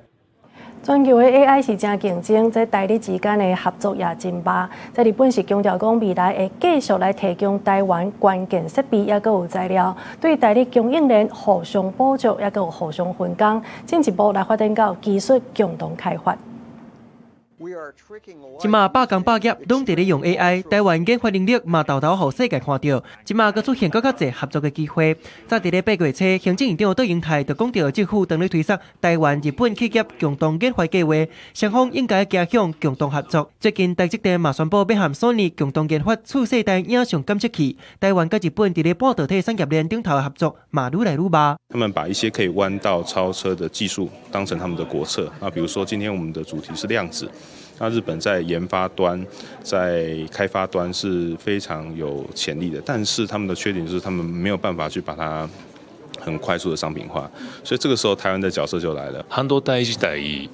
全球的 AI 是誠競爭，這台日之間的合作也真峇。這日本是強調講，未來會繼續來提供台灣關鍵設備，抑閣有材料，對台日供應鏈互相補足，抑閣有互相分工，進一步來發展到技術共同開發。這馬百工百業攏佇咧用 AI，台灣研發能力嘛沓沓予世界看著。這馬閣出現閣較濟合作的機會。早佇咧8月初，行政院長卓榮泰就講著政府當咧推捒台灣日本企業共同研發計劃，雙方應該走向共同合作。最近台積電嘛宣布欲和索尼共同研發次世代影像感測器。台灣佮日本佇咧半導體產業鏈頂頭的合作嘛愈來愈密。他們把一些可以彎道超車的技術當成他們的國策。那比如說今天我們的主題是量子。那日本在研發端、在開發端是非常有潛力的，但是他們的缺點就是他們沒有辦法去把它很快速的商品化，所以這個時候台灣的角色就來了。半導體自體、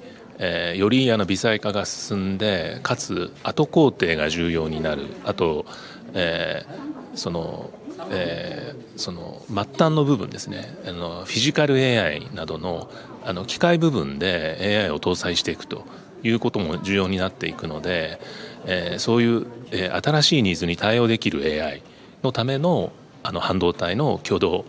より微細化が進んで、かつ後工程が重要になる。あと、その、その末端の部分ですね。フィジカル AI などの機械部分で AI を搭載していくということも重要になっていくので、そういう、新しいニーズに対応できる AI のための半導体の共同、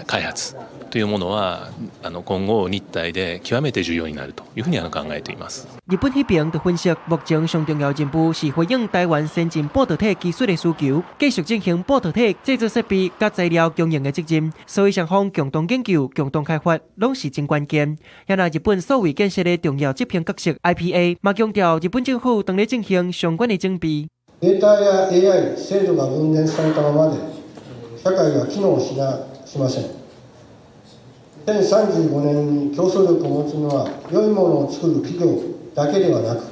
開発というものは今後日台で極めて重要になるというふうに考えています。日本彼邊就分析，目前上重要任務是回應台灣先進半導體技術的需求，繼續進行半導體製造設備佮材料供應的責任。所以雙方共同研究、共同開發，攏是真關鍵。也若日本數位建設的重要執行角色 IPA，嘛強調日本政府當咧進行相關的準備。データや AI 精度が分断されたままで、社会が機能しません。2035年に競争力を持つのは、良いものを作る企業だけではなく、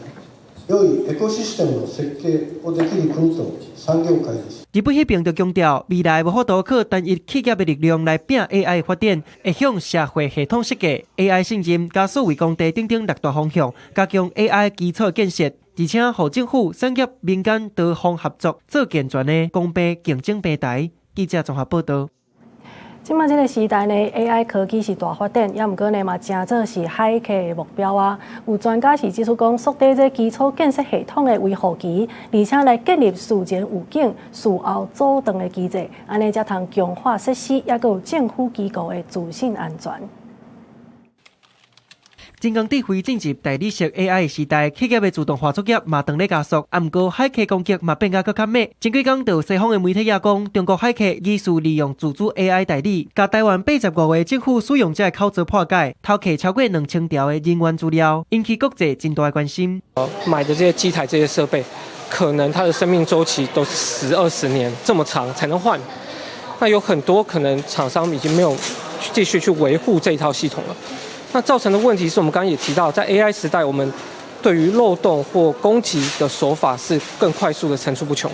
良いエコシステムの設計をできる國と産業界です。日本彼邊就強調，未來無法度靠單一企業的力量來拚 AI 發展，會向社會系統設計、AI 信任、佮數位工地等等六大方向，加強 AI 基礎建設，而且予政府、產業、民間多方合作，做健全的公平競爭平台。記者綜合報道。這馬這个時代呢，AI 科技是大發展，也毋過呢嘛，誠做是駭客的目標啊。有專家是指出講，縮短這基礎建設系統的維護期，而且來建立事前預警、事後阻斷的機制，按呢才通強化設施，抑閣有政府機構的資訊安全。人工智慧進入代理式 AI 的時代，企業的自動化作業嘛當咧加速，啊，毋過駭客攻擊嘛變甲閣較猛。前幾工就有西方的媒體也講，中國駭客疑似利用自主 AI 代理，共台灣85個政府使用者的口座破解，偷取超過2000條的人員資料，引起國際真大的關心。買的這些機台、這些設備，可能它的生命週期都是10、20年這麼長才能換。那有很多可能廠商已經沒有繼續去維護這一套系統了。那造成的問題是我們剛剛也提到，在 AI 時代，我們對於漏洞或攻擊的手法是更快速的層出不窮，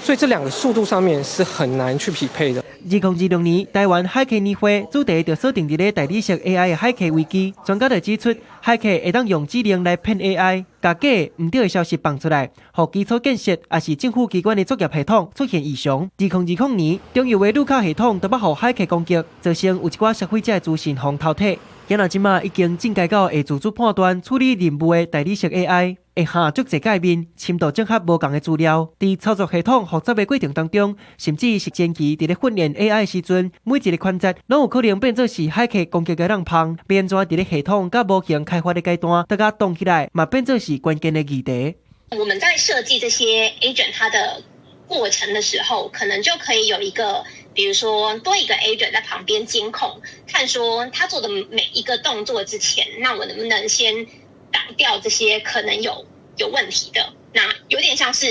所以這兩個速度上面是很難去匹配的。2026年台灣駭客年會主題就鎖定佇咧代理式 AI 的駭客危機。專家就指出，駭客會當用指令來騙 AI，共假毋對的消息放出來，予基礎建設抑是政府機關的作業系統出現異常。2020年，中油的魯卡系統都捌予駭客攻擊，造成有一寡消費者的資訊予偷提。今仔這馬已經進階到會自主判斷、處理任務的代理式 AI，會下足濟界面，深度整合無仝的資料，佇操作系統複雜的過程當中，甚至是前期佇咧訓練 AI 的時陣，每一个環節攏有可能變做是駭客攻擊的漏縫。欲按怎佇咧系統佮模型開發的階段，都共擋起來，嘛變做是關鍵的議題。我們在設計這些 agent 它的過程的時候，可能就可以有一個，比如說多一個 agent 在旁邊監控，看說他做的每一個動作之前，那我能不能先擋掉這些可能有問題的？那有點像是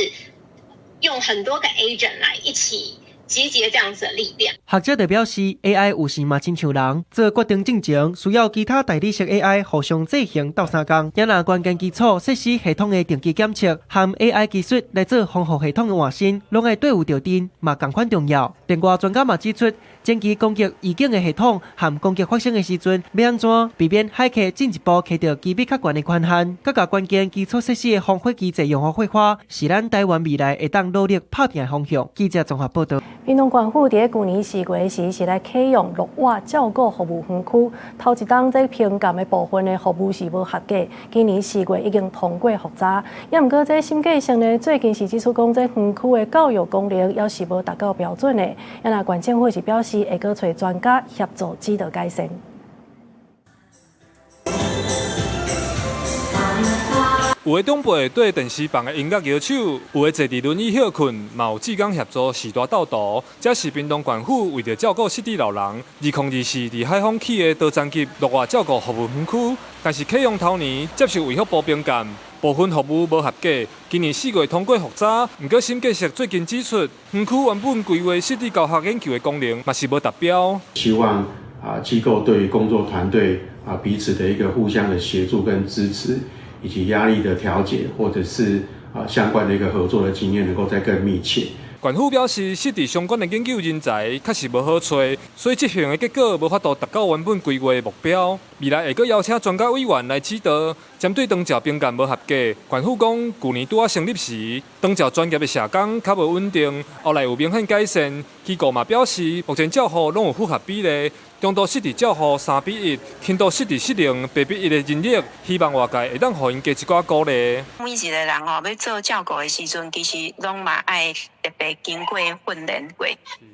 用很多個 agent 來一起集結這樣子的力量。學者就表示，AI 有時嘛親像人，做決定進前需要其他代理式 AI 互相制衡鬥相共。也若關鍵基礎設施系統的定期檢測，和 AI 技術來做防護系統的換新，攏愛對有著陣，嘛仝款重要。另外，專家嘛指出，前期攻擊預警的系統和攻擊發生的時陣，欲按怎避免駭客進一步取著機密較懸的權限，閣共關鍵基礎設施的防火機制用予活化，是咱台灣未來會當努力拍拚的方向。記者綜合報導。屏東縣府佇舊年4月時是來啟用樂活照顧服務園區，頭一冬這評鑑的部分的服務是無合格，今年4月已經通過複查，也毋過這審計署呢最近是指出講，這園區的教育功能猶是無達到標準的，啊若縣政府是表示會閣揣專家協助指導改善。有的長輩對電視放的音樂搖手，有的坐佇輪椅歇睏，嘛有志工協助序大鬥圖。這是屏東縣府為著照顧失智老人，2024佇海豐起的多層級樂活照顧服務園區。但是啟用頭年接受衛福部評鑑，部分服務無合格。今年4月通過複查，毋過審計署最近指出，園區原本規劃失智教學研究的功能嘛是無達標。希望機構對於工作團隊彼此的一個互相的協助跟支持，以及壓力的調節，或者是相關的一個合作的經驗，能夠再更密切。縣府表示，失智相關的研究人才確實無好揣，所以執行的結果無法度達到原本規劃的目標。未來會閣邀請專家委員來指導，針對長照評鑑無合格，縣府講，舊年拄仔成立時，長照專業的社工較無穩定，後來有明顯改善。機構嘛表示，目前照護攏有符合比例，中度失智照護3比1，輕度失智失能8比1的人力，希望外界會當予𪜶加一寡鼓勵。每一個人吼，欲做照顧的時陣，其實攏嘛愛特別經過訓練過，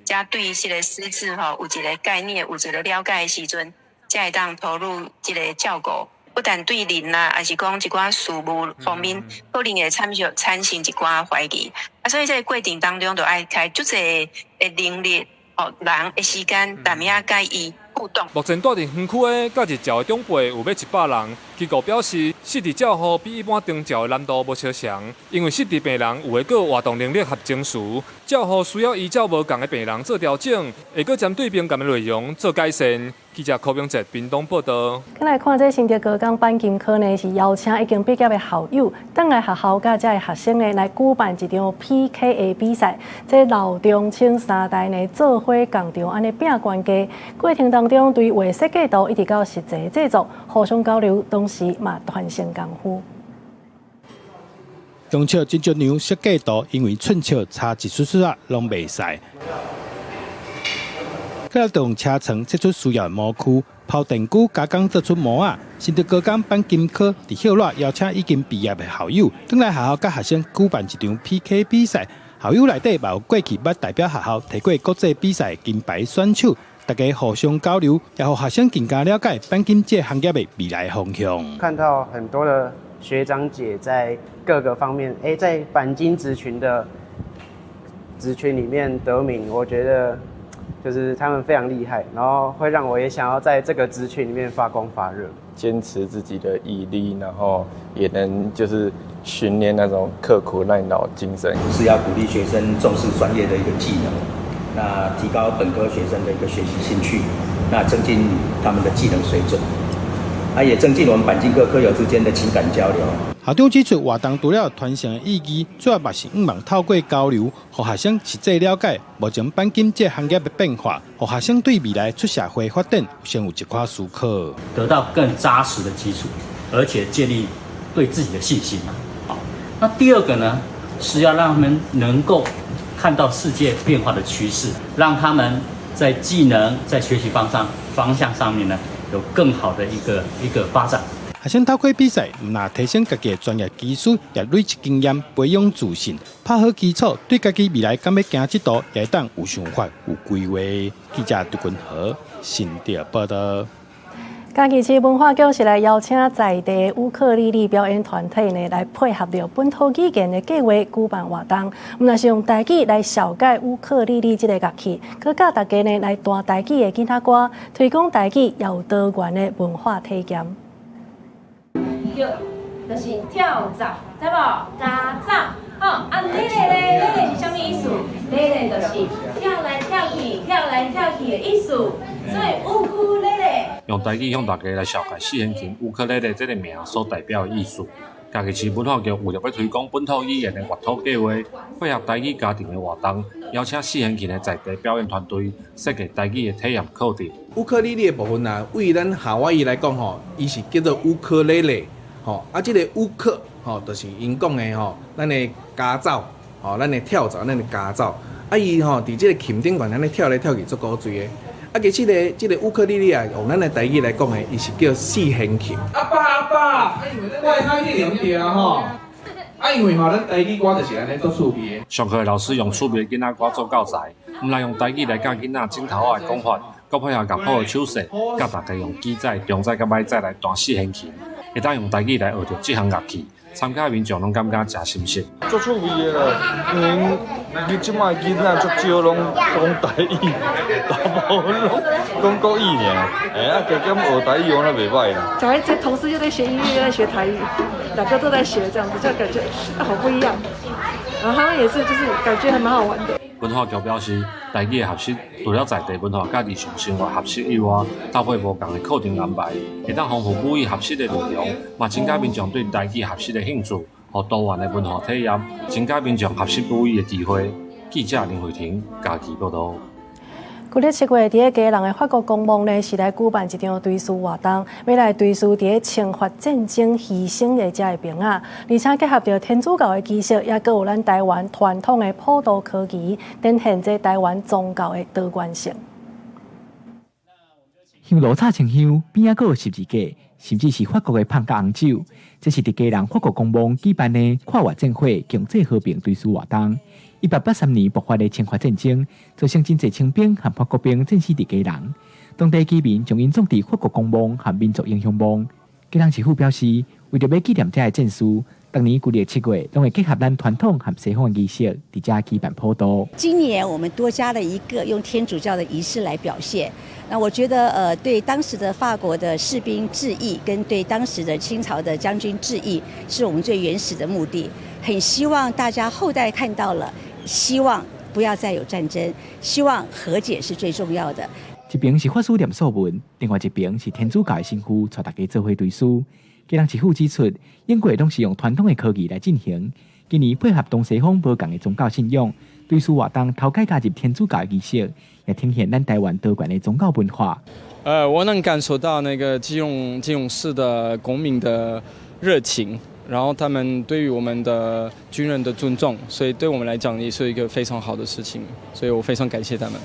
才對這個失智吼有一個概念，有一個了解的時陣，才會當投入這個照顧。不但對人啊，抑是講一寡事務方面，可能會產生一寡懷疑。啊，所以這個過程當中，就愛開足濟的能力，哦，人的時間，淡仔佮伊互動。目前住佇園區的佮日照的長輩有欲100人，機構表示，失智照護比一般長照的難度無相仝，因為失智病人有的閣有活動能力和情緒，照護需要依照無仝的病人做調整，會閣針對評鑑的內容做改善。記者柯明哲屏東報導。再來看這新竹高工板金科呢，是邀請已經畢業的校友，轉來學校佮遮的學生呢來舉辦一場 PK 的比賽。這老中青三代呢做伙仝場按呢拚懸低，過程當中對畫設計圖一直到實際製作，互相交流，同時嘛傳承功夫。中笑真足娘設計圖，因為寸尺差一絲絲仔，攏袂使。閣就用車床切出需要的模具，拋電鋸加工做出模仔，甚至高工鈑金科佇歇熱邀請已經畢業的校友，轉來學校佮學生舉辦一場 PK 比賽。校友內底嘛有過去捌代表學校提過國際比賽金牌選手，大家互相交流，也予學生更加了解鈑金這個行業的未來方向。看到很多的學長姐在各個方面，在鈑金職群的職群裡面得名，我覺得就是他們非常厲害，然後會讓我也想要在這個職群裡面發光發熱。堅持自己的毅力，然後也能就是訓練那種刻苦耐勞精神。是要鼓勵學生重視專業的一個技能，那提高本科學生的一個學習興趣，那增進他們的技能水準，也增進我們鈑金科科友之間的情感交流。校長指出，活動除了傳承的意義，主要嘛是向望透過交流，予學生實際了解目前鈑金這個行業的變化，予學生對未來出社會發展先有一寡思考，得到更紮實的基礎，而且建立對自己的信心。好，那第二個呢，是要讓他們能夠看到世界變化的趨勢，讓他們在技能、在學習方向上面呢，有更好的一個發展。學生透過比賽，毋但提升家己的專業技術，也累積經驗，培養自信，拍好基礎，對家己未來敢欲行這途，也會當有想法、有規劃。記者杜君和新竹報道。嘉義市文化局是來邀請在地烏克麗麗表演團體呢，來配合著本土語言的計劃舉辦活動，毋但是用台語來紹介烏克麗麗這个樂器，閣教大家呢來彈台語的囡仔歌，推廣台語也有多元的文化體驗。對，就是跳蚤，知無？曱甴，吼，啊，咧咧咧，咧咧是啥物意思？咧咧就是跳來跳去、跳來跳去的意思，所以烏克麗麗。用台語向大家來紹介四弦琴烏克麗麗這个名所代表的意思。嘉義市文化局為著欲推廣本土語言的閱讀計劃，配合台語家庭的活動，邀請四弦琴的在地表演團隊設計台語的體驗課程。烏克麗麗的部分啊，對咱夏威夷來講吼，伊是叫做烏克麗麗。吼，啊，這个烏克吼，就是𪜶講的吼，咱的曱甴，吼，咱的跳蚤，咱的曱甴。啊，伊吼佇這个琴頂懸按呢跳來跳去，足古錐的。啊，其實咧，這个烏克麗麗啊，用咱的台語來講的，伊是叫四弦琴。阿爸阿爸，我會曉去用著啊吼。啊，因為吼，咱台語歌就是按呢足趣味的。上課的老師用趣味的囡仔歌做教材，毋但用台語來教囡仔指頭仔的講法，閣配合樂譜的手勢，教大家用記載、中指佮䆀指來彈四弦琴。會當用台語來學著這項樂器，參加民眾攏感覺誠新鮮。足趣味的啦，因為你這擺囡仔足少攏講台語，大部分攏講國語爾。啊，加減學台語，我也袂䆀啦。小孩子同時又在學音樂，又在學台語，兩個都在學，這樣子就感覺好不一樣。然後他們也是，就是感覺還蠻好玩的。文化局表示，台語的學習除了在地文化佮日常生活學習以外，透過無仝的課程安排，會當豐富母語學習的內容，嘛增加民眾對台語學習的興趣，予多元的文化體驗，增加民眾學習母語的機會。記者林慧婷嘉義報導。舊曆七月，佇咧基隆的法國公墓呢，是來舉辦一場追思活動，欲來追思佇咧清法戰爭犧牲的遮的兵仔，而且結合著天主教的儀式，也閣有咱台灣傳統的普渡科儀，展現這台灣宗教的多元性。香爐插清香，邊仔閣有十字架，甚至是法國的麭佮紅酒。這是佇基隆法國公墓舉辦的跨越戰火、共濟和平追思活動。1883年爆發的清法戰爭，造成真濟清兵和法國兵戰死佇基隆。當地居民將𪜶葬佇法國公墓和民族英雄墓。基隆市府表示，為著欲紀念這个戰士，逐年舊曆7月，攏會結合咱傳統和西方的儀式，佇遮舉辦普渡。今年我們多加了一個用天主教的儀式來表現。那我覺得，對當時的法國的士兵致意，跟對當時的清朝的將軍致意，是我們最原始的目的。很希望大家後代看到了，希望不要再有戰爭，希望和解是最重要的。一邊是法師念素文，另外一邊是天主教的神父帶大家做伙追思。基隆市府指出，往過攏是用傳統的科儀來進行，今年配合東西方無仝的宗教信仰，追思活動頭擺加入天主教的儀式，也呈現咱台灣多元的宗教文化。我能感受到那個基隆市的公民的熱情，然後他們對於我們的軍人的尊重，所以對我們來講也是一個非常好的事情，所以我非常感謝他們。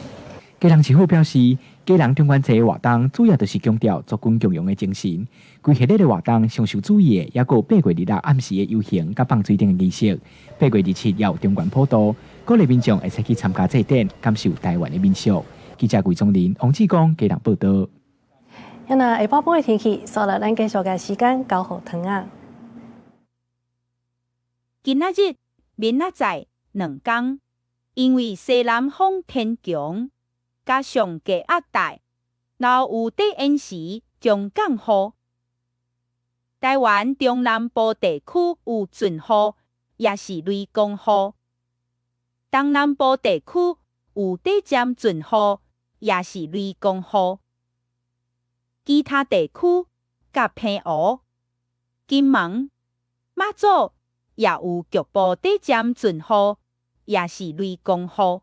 基隆市府表示，基隆中元节活动主要就是强调族群共融的精神。规系列的活动上受注意的，犹阁有8月26暗时的游行佮放水灯的仪式。8月27也有中元普渡，鼓励民众会使去参加祭典，感受台湾的民俗。记者魏宗林、王志刚基隆报道。那下晡晡的天气，煞来咱继续共时间交予唐仔。今仔日、明仔载两工，因为西南风偏强，加上低压带，然后有短延时中降雨。台湾中南部地区有阵雨，抑是雷公雨。东南部地区有短暂阵雨，抑是雷公雨。其他地区佮澎湖、金门、马祖也有局部短暂阵雨，抑是雷公雨。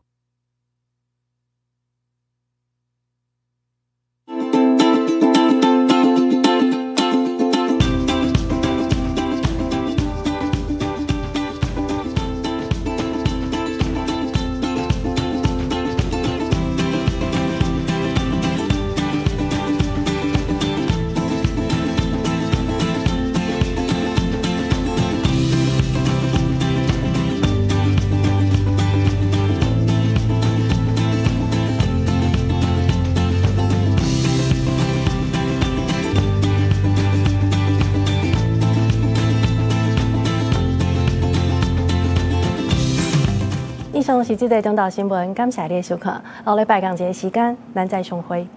以上是這節中晝新聞，感謝你的收看。後禮拜仝一个時間，咱再相會。